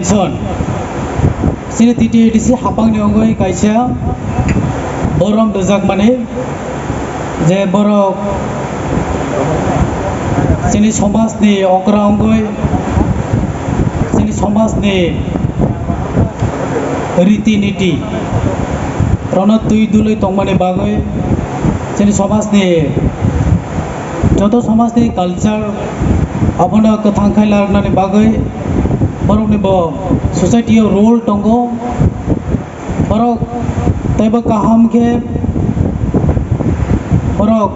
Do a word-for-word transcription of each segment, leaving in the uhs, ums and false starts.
Son. Chini T T A D C hapangni wngwi kaisa borom rwjakmani, je borok chini somajni okra wngwi, chini somajni riti niti rono twi dului tongmani bagwi, chini somajni joto somajni culture abono kwthang khai larnani bagwi borokni bo society o role tongo. Borok teibo kaham khe borok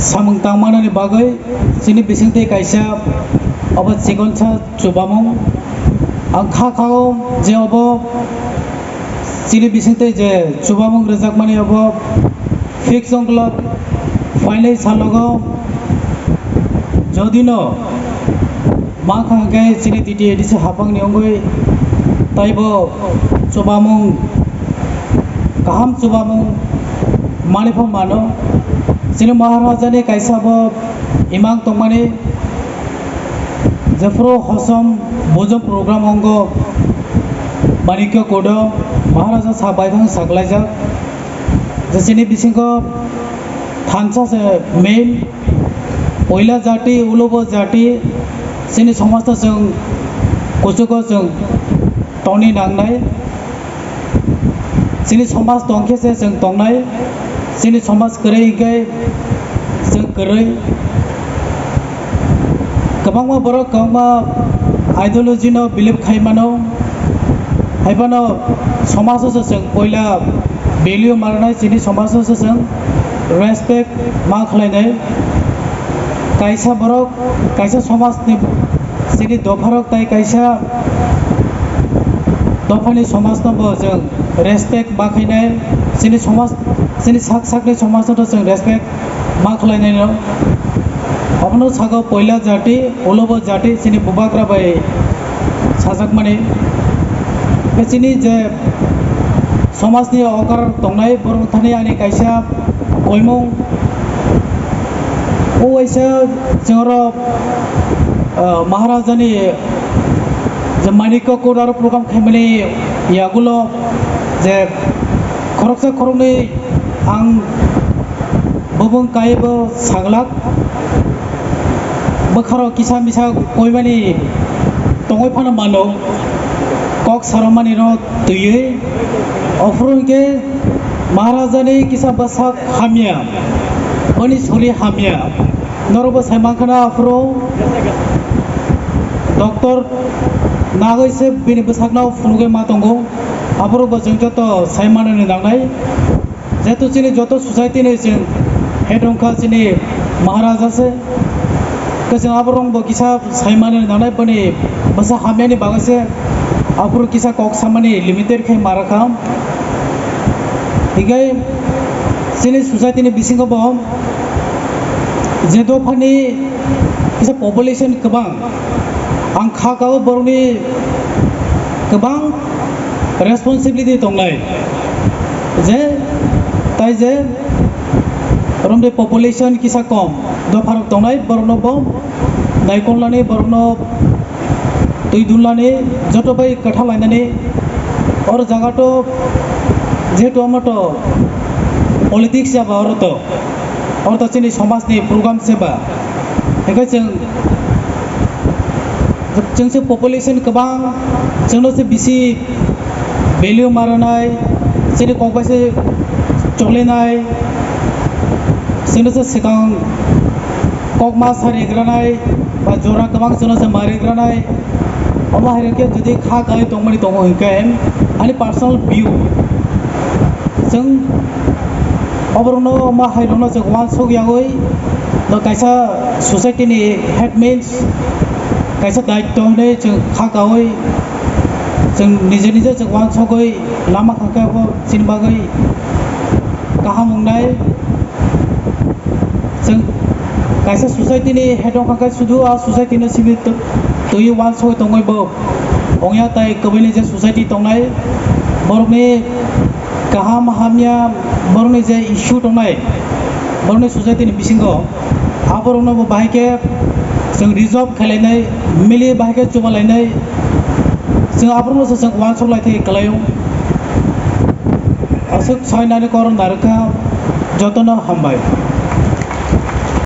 samung tangmanani bagwi chini bisingtwi kaisa obo chikonsa chubamung. Ang kha khao je obo chini bisingtwi je chubamung rwjakmani obo fix wngkhlok phainai salogo jodino mankha hwnkhe chini T T A D C hapangni wngwi taibo chubamung kaham chubamung manwi pho mano. Chini Maharajani kaisa bo imang tongmani, jephuru hosom bujom program ongo Manikya Kodo Maharaja sa baithang saklaijak. Je chini bisingo thansa se main, poila jati, ulobo jati, chini somaj no chwng kuchugo chwng tongni nangnai. Chini somaj tongkhe se chwng tongnai, chini somaj kwrwi hinkhe chwng kwrwi. Kwbangma borok kwbangma ideology no believe khai mano, haiphano somaj o se chwng poila value ma rwnai, chini somaj o se chwng respect ma khlainai. Kaisa borok, kaisa somajni chini dopharok tai kaisa dophani somajno bo chwng respect ma khainai, chini somaj, chini sak sakni somajno to chwng respect ma khlainai no. Abono sago poila jati, ulobo jati chini bubagra bai sajakmani. Tei chini je somajni okar tongnai borok thani ani kaisa koimung. O waisa chwng oro, ah, Maharajani je Manikya Kodo aro program khaimani yagulo je khoroksa khoroknwi ang bubung kaibo saglak, bwkharo kisa misa koimani tongwi phano mano, kok saromani rok twiwi. Ophuru hinkhe Maharajani kisa bwsak hamya, boni sori hamya. Norokbo sai mankha na, aphuru doctor nagwi se bini bwsakno phunugwi ma tongo. Aphuru bo chwng joto sai manani nangnai. Jehetu chini joto society ni chwng head wngkha chini Maharaja se. Khe chwng aborok bo kisa sai mani nangnai, boni bwsa hamyani bagwi se aphuru kisa kok samani limited khe ma rwkha. Hinkhe chini society ni bisingo bo je dophani kisa population kwbang, ang kha kao borokni kwbang responsibility tongnai, je tai je romni population kisa kom, dopharok tongnai, borokno bo naikolnani, borokno twi dulnani, joto bai kwthalainani. Oro jaga to jehetu omo to politics ya ba, oro to, oro to chini somajni program se ba. Hinkhe chwng, chwng se population kwbang, chwngno se bisi value ma rwnai, chini kok bai se cholinai, chwngno se swkang kok ma sari granai, ba jora kwbang chwngno se ma ri granai. Omo hai khe jodi kha kai tongmani tongo hinkhe, ani personal view, chwng oborokno omo hai rokno chwng uansuk yagwi, no kaisa society ni head means kaisa daitto hinwi chwng kha kaui, chwng nije nije chwng uansugwi lama kha khe abo chini bagwi kaham wngnai. Chwng kaisa society ni head wngkha khe sudu a society no simi tw-, twi uansugwi tongwi bo wngya, tai kwbwini je society tongnai borokni kaham hamya, borokni je issue tongnai borokni society ni bisingo, aborokno bo bahai khe chwng resolve khlainai, mili bahai khe chubalainai. Chwng aphuru no se chwng uansuk lai thai kwlaio. Aswk sai nani korom narwkha, jotono hambai.